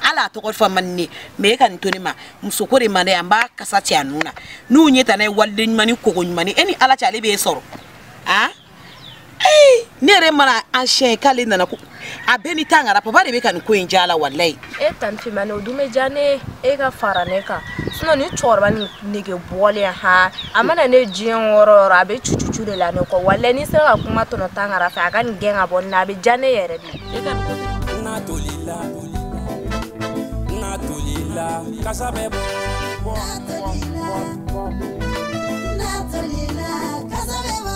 Hali a tɔgɔ fɔ man di ne mais e ka nin to ne ma muso ko de man di an b'a kasa cɛ a nun na n'u ɲɛ ta n'a ye waliden ɲuman ni koko ɲuman e ni Ala cɛ ale b'e sɔrɔ ah ee ne yɛrɛ mana an siɲɛ k'ale nana ko a bɛɛ ni Tangara papa de bɛ ka nin ko in diya la walayi. E tanti Fimani o dun bɛ diya ne ye e ka fara ne kan sinon ni cɛkɔrɔba nin nege bɔlen han a mana ne diɲɛ yɔrɔ o yɔrɔ a bɛ cucucu de la ne kɔ walayi n'i sera ka kuma tɔnɔ Tangara fɛ a ka nin gɛn ka bɔ nin na a bɛ diya ne yɛrɛ de ye. E ka nin ko tɛ. N'a tolila n'a tolila kasa bɛ bɔ. N'a tolila kasa bɛ bɔ.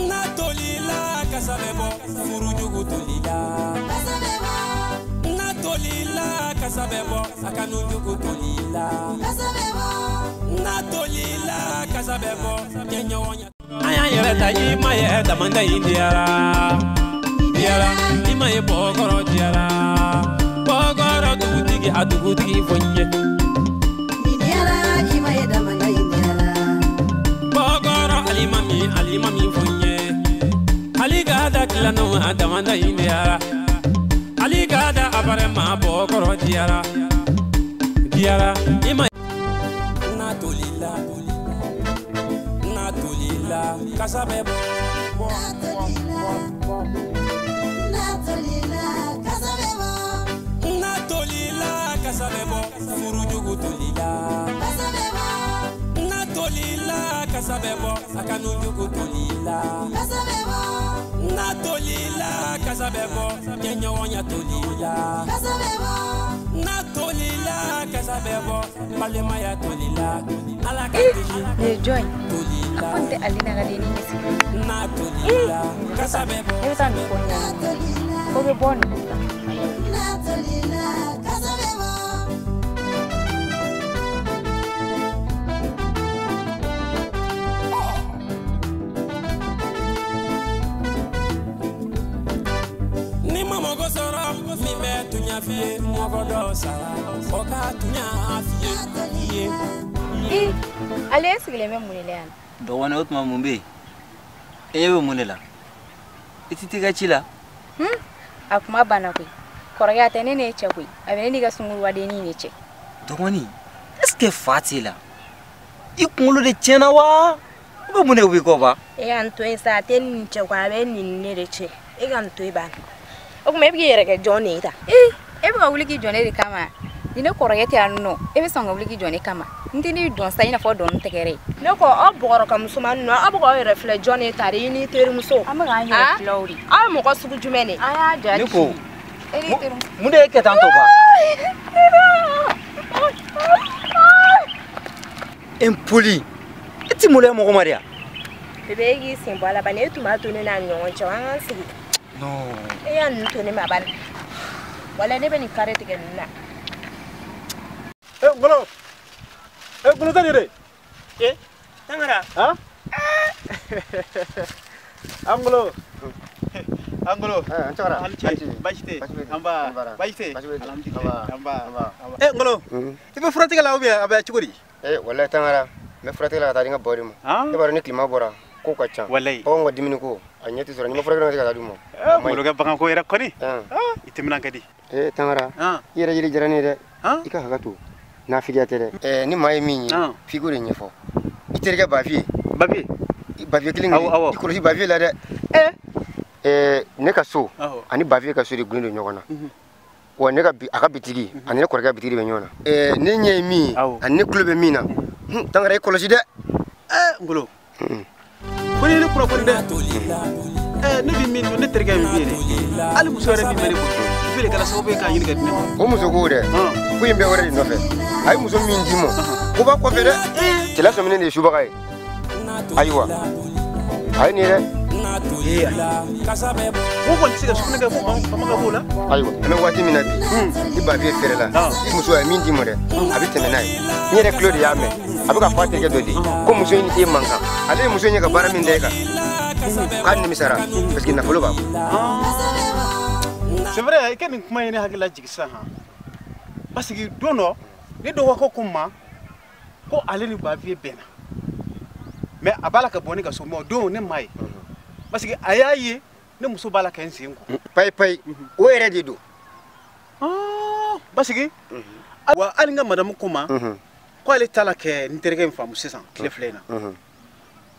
N'a tolila kasa bɛ bɔ furujugu tolila. Kasa bɛ bɔ. N'a tolila kasa bɛ bɔ a kanujugu tolila. Kasa bɛ bɔ. N'a tolila kasa bɛ bɔ jɛɲɔgɔnya. An y'an yɛrɛ ta i ma ye damanda in diyara. Diyara i ma ye bɔkɔrɔ diyara. Bɔkɔrɔ dugutigi a dugutigi fo n ye. Ni diyara i ma ye damanda in diyara. Bɔkɔrɔ alimami alimami fo n ye. Ali ka da tilanu a damanda in diyara. Ali ka da abarema bɔkɔrɔ diyara. Diyara i ma. N'a tolila n'a tolila kasa bɛ bɔ. N'a tolila kasa bɛ bɔ. N'a tolila kasa bɛ bɔ furujugu tolila. Kasa bɛ bɔ. N'a tolila kasa bɛ bɔ a kanujugu tolila. Kasa bɛ bɔ. N'a tolila kasa bɛ bɔ jɛɲɔgɔnya tolila. Kasa bɛ bɔ. N'a tolila kasa bɛ bɔ balimaya tolila. Ala ka kisi Ne jɔn tolila. A ko n tɛ Alina ka denni ɲɛ sigi. N'a tolila kasa bɛ bɔ. Ne bɛ taa nin ko ɲɛɲini. Ko bɛ bɔ nin la. N'a tolila kasa bɛ bɔ. Ni ma mɔgɔ sɔrɔ min bɛ tunya f'i ye mɔgɔ dɔ sara o ka tunya f'i ye. Ee ale sigilen bɛ mun de la yan? Dɔgɔnin o tuma mun bɛ yen? E ɲɛ bɛ mun de la? I tɛ t'i ka ci la? A kuma banna koyi. Kɔrɔkɛ a tɛ ne n'e cɛ koyi. A bɛ ne n'i ka sunkurubadennin de cɛ. Dɔgɔnin est ce que fa t'e la? I kunkolo de tiɲɛna wa? Ou bien mun de b'i kɔ ba? E ka nin to yen sa a tɛ nin cɛ koyi a bɛ nin ne de cɛ e ka nin to yen bani. O tuma e bɛ k'i yɛrɛ kɛ jɔn de ye tan? Ee e bɛ ka wuli k'i jɔ ne de kama? Ni ne kɔrɔkɛ tɛ yan nɔ e bɛ sɔn ka wuli k'i jɔ ne kama? N tɛ n'i dɔn sa i n'a fɔ dɔnni tɛgɛrɛ ye. Ne ko aw bɔgɔrɔ ka musoman ninnu aw bɛ k'aw yɛrɛ filɛ jɔn de ye tan de i n'i terimuso. An bɛ k'an yɛrɛ filɛ o de. Aw ye mɔgɔ sugu jumɛn de ye? An y'a jɔ Ne ko e n'i terimuso. Mun de ye kɛ tan tɔ ba? Impoli e ti maloya mɔgɔ ma de ya? Bébé e k'i sen bɔ a la bani e tun b'a to ne n'a ɲɔgɔn cɛ an k'an sigi. Non. E y'a ninnu to ne ma bani. Walayi ne bɛ nin kare tigɛ ninnu na. Eh Ngolo. Eh Ngolo tɛ nin de. Eh Tangara. Han? Angolo. Angolo. An cɛkɔrɔba. An ce. Baasi tɛ. An ba. Baasi tɛ. Alhamdulilayi. An ba. Ba. Eh Ngolo. I bɛ furatigɛ la ou bien a bɛ cogo di? Eh walayi Tangara, n bɛ furatigɛ la ka taa di n ka baw de ma. E b'a dɔn ni tilema bɔra kow ka ca. Walayi. Baganw ka dumuni ko a ɲɛ tɛ sɔrɔ n'i ma furakɛli kɛ ka taa d'u ma. Eh Ngolo ka baganko yɛrɛ kɔni. I timinan ka di. Eh Tangara. I yɛrɛ yiri diyara ne ye dɛ. I ka hakɛ to. Nafigiya tɛ dɛ. Eh ni maa ye min ye f'i k'o de ɲɛfɔ. I terikɛ Bafiye. Bafiye. Bafiye kelen kelen. I kɔlɔsi Bafiye la dɛ. Eh ne ka so ani Bafiye ka so de gunnen don ɲɔgɔn na. Wa ne ka a ka bitigi ani ne kɔrɔkɛ ka bitigi de bɛ ɲɔgɔn na. Eh ne ɲɛ ye min ye ani ne tulo bɛ min na. Tangara i kɔlɔsi dɛ. Eh Ngolo. Ko ni ne kunnafoni dɛ. Eh ne bɛ min dɔn ne terikɛ min bɛ yen dɛ. Hali muso yɛrɛ min bɛ ne bolo. I bɛ de kɛra sababu ye k'a ɲini ka di ne ma. O muso ko dɛ. Ko in bɛɛ wɛrɛ de nɔfɛ. A ye muso min d'i ma. Ko b'a kɔfɛ dɛ. Cɛla sɔminen de ye subaga ye. Ayiwa. A ye nin ye dɛ. Ee o kɔni tɛ se ka sugunɛ kɛ fo fama ka b'o la. Ayiwa an bɛ waati min na bi ni Bafiye feere la i muso a ye min d'i ma dɛ a bɛ tɛmɛ n'a ye. N yɛrɛ tulo de y'a mɛn a bɛ ka fɔ a terikɛ dɔ de ko muso in e man kan ale ye muso in ye ka baara min da e kan k'a nimisara parce que nafolo b'a bolo. C'est vrai i ka nin kuma ye ne hakili lajigin sisan han parce que don dɔ ne dɔgɔkɛ ko n ma ko ale ni Bafiye bɛnna mais a b'a la ka bɔ ne ka so mais o don ne m'a ye. Parce que a y'a ye ne muso b'a la ka n sen ko. Payi payi o yɛrɛ de don. Basigi wa hali n ka madamu ko ma ko ale t'a la kɛ n terikɛ in faamu sisan tile fila in na.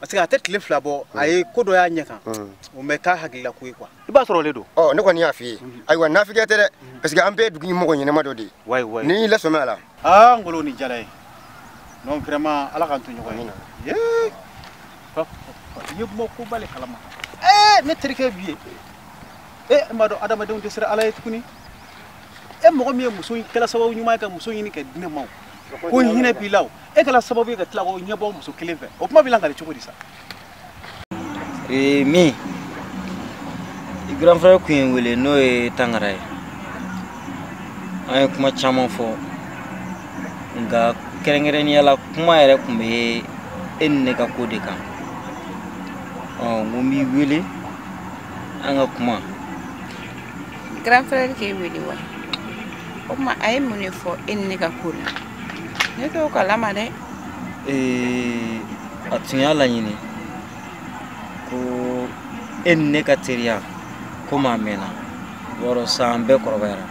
Parce que a tɛ tile fila bɔ a ye ko dɔ y'a ɲɛ kan o mɛ k'a hakilila ko ye quoi. I b'a sɔrɔ o de don. Ɔ ne kɔni y'a f'i ye ayiwa nafigiya tɛ dɛ parce que an bɛɛ ye dugu mɔgɔ ɲɛnama dɔ de ye. Wayi wayi. N'i lasɔmi a la. Aa n golo nin diyara ye. Non vraiment ala k'an to ɲɔgɔn ye. Yee i ye kuma koba le kalama. Ɛɛ ne terikɛ b'i ye. E m'a dɔn adamadenw tɛ siran ala ye tuguni. E mɔgɔ min ye muso kɛla sababu ɲuman ye ka muso ɲini ka di ne ma o. Ko hinɛ b'i la o. E kɛla sababu ye ka tila k'o ɲɛbɔ muso kelen fɛ. O kuma b'i lakali cogo di sa? Min i grand frère kun ye n wele n'o ye Tangara ye. An ye kuma caman fɔ nka kɛrɛnkɛrɛnnenya la kuma yɛrɛ kun bɛ e ni ne ka ko de kan. Ɔ n ko n b'i wele an ka kuma. Grand frère k'e wele wa? O tuma a ye mun de fɔ e ni ne ka ko la? Ne t'o kalama dɛ. A tun y'a laɲini ko e ni ne ka teriya komi a mɛnna wɔɔrɔ san an bɛɛ kɔrɔbayara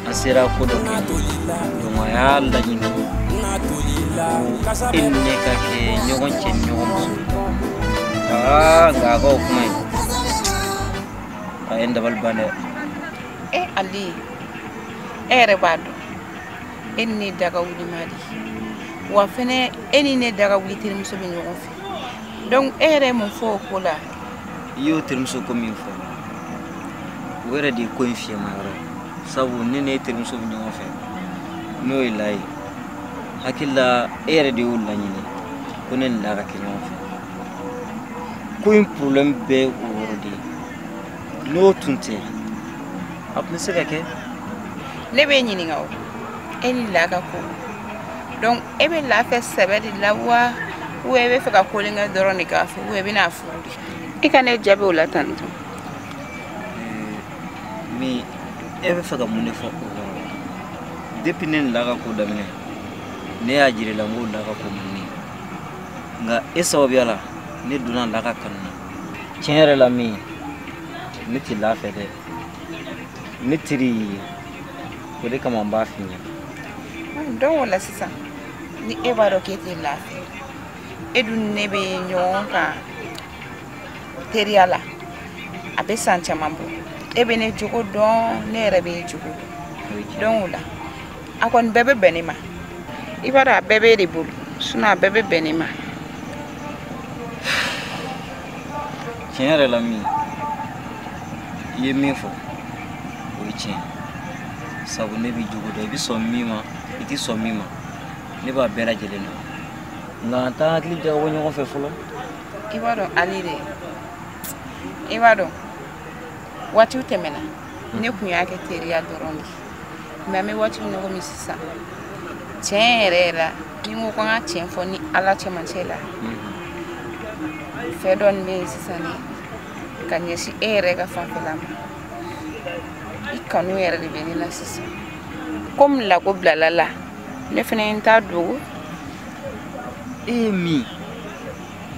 an sera ko dɔ kɛ donc a y'a laɲini ko e ni ne ka kɛ ɲɔgɔn cɛ ni ɲɔgɔn muso ye. Aa nka a ka o kuma in a ye n dabali ban dɛ. E Ali e yɛrɛ b'a dɔn e ni ne daga wuli man di wa fɛnɛ e ni ne daga wuli terimuso bɛ ɲɔgɔn fɛ donc e yɛrɛ ye mun fɔ o ko la? I y'o terimuso ko min fɔ o yɛrɛ de ye ko in fiyɛma yɔrɔ ye sabu ne ni e terimuso bɛ ɲɔgɔn fɛ n'o ye La ye hakili la e yɛrɛ de y'o laɲini ko ne ni La ka kɛ ɲɔgɔn fɛ. Ko in problème bɛɛ o yɔrɔ de ye n'o tun tɛ a tun bɛ se ka kɛ. Ne b'e ɲininka o e ni La ka ko donc e bɛ La fɛ sɛbɛ de la wa ou e bɛ fɛ ka kolonkɛ dɔrɔn de k'a fɛ ou e bɛna furu de? I ka ne jaabi o la tantɔ. Mais e bɛ fɛ ka mun de fɔ o yɔrɔ la? Depuis ne ni La ka ko daminɛ ne y'a jira i la n ko La ka ko man di ne ye nka e sababuya la ne donna La ka kanu na. Tiɲɛ yɛrɛ la min ne tɛ La fɛ dɛ ne teri y'i ye o de kama n b'a f'i ɲɛna. Donc o la sisan ni e b'a dɔn k'e tɛ La fɛ e dun ne bɛ ɲɔgɔn kan teriya la a bɛ san caman bɔ e bɛ ne jogo dɔn ne yɛrɛ bɛ e jogo dɔn donc o la a kɔni bɛɛ bɛ bɛn ne ma i b'a dɔn a bɛɛ b'e de bolo sinon a bɛɛ bɛ bɛn ne ma. Tiɲɛ yɛrɛ la min i ye min fɔ o ye tiɲɛ sabu ne b'i jogo dɔn i bɛ sɔn min ma i tɛ sɔn min ma ne b'a bɛɛ lajɛlen dɔn nka an t'an hakili jagabɔ ɲɔgɔn fɛ fɔlɔ. I b'a dɔn Ali de i b'a dɔn waatiw tɛmɛna ne kun y'a kɛ teriya dɔrɔn de mais an bɛ waati min na komi sisan tiɲɛ yɛrɛ yɛrɛ la ni n ko ko n ka tiɲɛ fɔ ni Ala cɛmancɛ la fɛ dɔɔni bɛ yen sisan de ka ɲɛsin e yɛrɛ ka fanfɛla ma i kanu yɛrɛ de bɛ ne la sisan komi lako bilala la ne fana ye n ta dogo. E ye min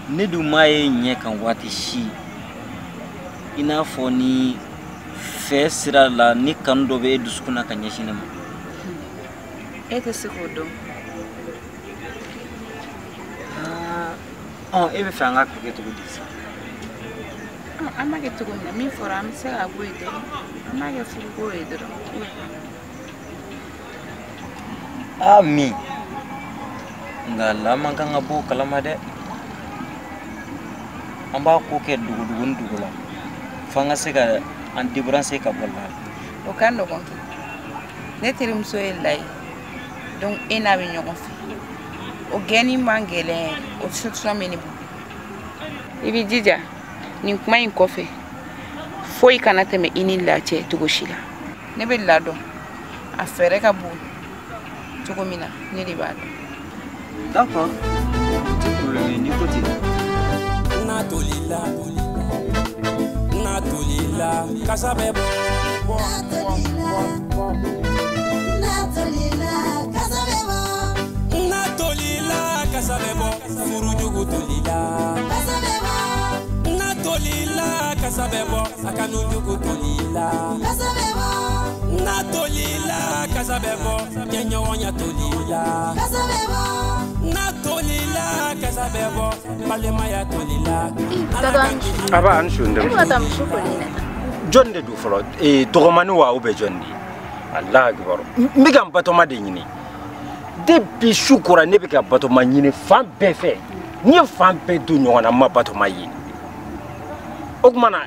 ne dun m'a ye ɲɛ kan waati si i n'a fɔ ni fɛ sira la ni kanu dɔ bɛ e dusukun na ka ɲɛsin ne ma. E tɛ se k'o dɔn. Ɔ e bɛ fɛ an ka kɛ cogo di sisan? An b'a kɛ cogo min na min fɔra an bɛ se k'a bɔ yen dɔrɔn an b'a kɛ furuko ye dɔrɔn. Aa min nka La man kan ka bɔ o kalama dɛ an b'a ko kɛ dogodogo ni dogo la f'an ka se ka an débrancher ka bɔ La la. O ka nɔgɔn kɛ ne terimuso ye La ye donc e n'a bɛ ɲɔgɔn fɛ o gɛnni man gɛlɛn yɛrɛ o solution bɛ ne bolo. I b'i jija nin kuma in kɔfɛ foyi kana tɛmɛ i ni La cɛ cogo si la ne bɛ La dɔn a fɛɛrɛ ka bon cogo min na ne de b'a dɔn. D'accord. Problème ye n'i ko ten. N'a tolila n'a tolila kasa bɛ bɔ. N'a tolila kasa bɛ bɔ. N'a tolila kasa bɛ bɔ furujugu tolila. Kasa bɛ bɔ. N'a tolila kasa bɛ bɔ a kanu jugu tolila. Kasa bɛ bɔ. N'a tolila. kasa bɛ bɔ jɛɲɔgɔnya toli la kasa bɛ bɔ n'a toli la kasa bɛ bɔ balimaya toli la. Aba an su ndem. E bɛ ka taa muso koli na. Jɔn de don fɔlɔ dɔgɔmani wa ou bɛ jɔn de ye? Alahu akibaru n bɛ ka n batɔma de ɲini depuis su kora ne bɛ ka batɔma ɲini fan bɛɛ fɛ n ye fan bɛɛ don ɲɔgɔn na n ma batɔma ye o tuma na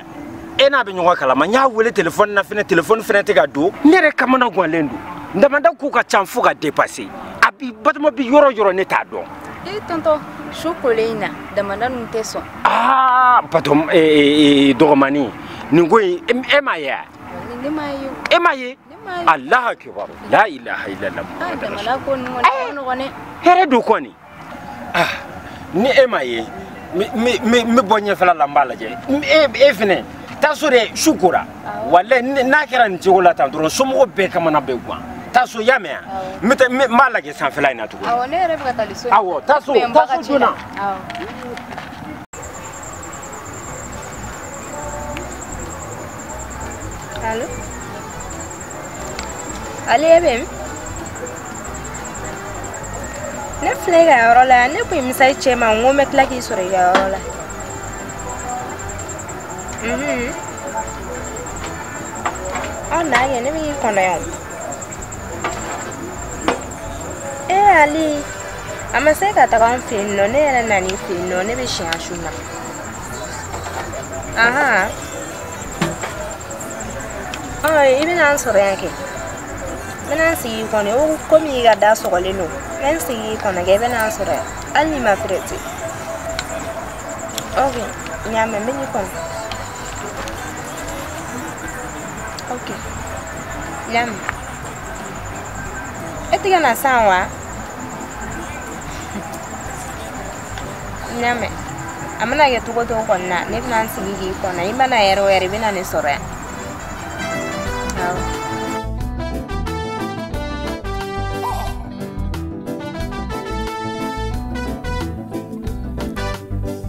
e n'a bɛ ɲɔgɔn kalama n y'a wele telefɔni na fɛnɛ telefɔni fɛnɛ tɛ ka don ne yɛrɛ kamana ganlen don damanda ko ka ca fo ka dépasser a bi batɔma bi yɔrɔ yɔrɔ ne t'a dɔn. E tonton su kolen in na damanda ninnu tɛ sɔn. Aa batɔma dɔgɔmani nin ko in e m'a ye wa? Ne m'a ye. E m'a ye? Alahu akibaru la ilaha illallah. Ah damanda ko ninnu kɔni a ma nɔgɔn dɛ. Hɛrɛ don kɔni ah ni e m'a ye n bɛ bɔ ɲɛfɛla la n b'a lajɛ e fɛnɛ taa so dɛ su kora walayi n'a kɛra nin cogo la tan dɔrɔn somɔgɔw bɛɛ kamana bɛ gan taa so y'a mɛn wa n bɛ taa n b'a lajɛ sanfɛla in na tuguni. Awɔ ne yɛrɛ bɛ ka taa so. Awɔ taa so taa so joona. Awɔ. Allo? Ale e bɛ min? Ne filɛ i ka yɔrɔ la yan ne kun ye misali cɛ ma n ko n bɛ tila k'i sɔrɔ i ka yɔrɔ la. Ɔ na kɛ ne bɛ k'i kɔnɔ yan o. Ee Ali a ma se ka taga an fɛ yen nɔ ne yɛrɛ nan'i fɛ yen nɔ ne bɛ siɲɛ su na. Ahan. Ɔ i bɛna n sɔrɔ yan kɛ. N bɛna n sigi i kɔnɔ o komi i ka da sɔgɔlen don n bɛ n sigi i kɔnɔ kɛ i bɛna n sɔrɔ yan hali n'i ma pressé. Ok n y'a mɛn n bɛ n'i kɔnɔ. Ok n y'a mɛn. E tɛ ka na sisan wa? N y'a mɛn. A mana kɛ cogo o cogo kɔni na ne bɛna n sigi k'i kɔnɔ i mana yɛrɛ o yɛrɛ i bɛna ne sɔrɔ yan. Awɔ.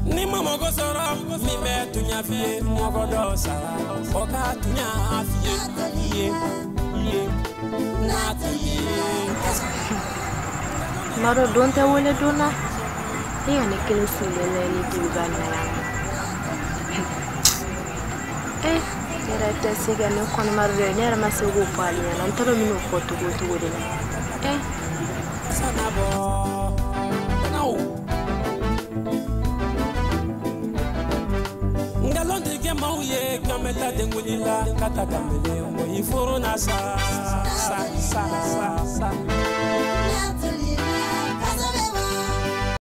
Ni ma mɔgɔ sɔrɔ min bɛ tunya f'i ye mɔgɔ dɔ sara o ka tunya f'i ye ye n'a t'i ye. Tuma dɔ don tɛ wele don na ne ka ne kelen sigilen lajɛ ni duguba in na yan nɔ. Eh ne yɛrɛ tɛ se ka ne kɔnɔma dɔ ne yɛrɛ ma se k'o fɔ ale ɲɛna n t'a dɔn n bɛn'o fɔ cogo o cogo de la. Eh. Nkalon tigɛ maaw ye k'an bɛ taa denkuli la ka taa kanbele o i furu na sa sa sa sa.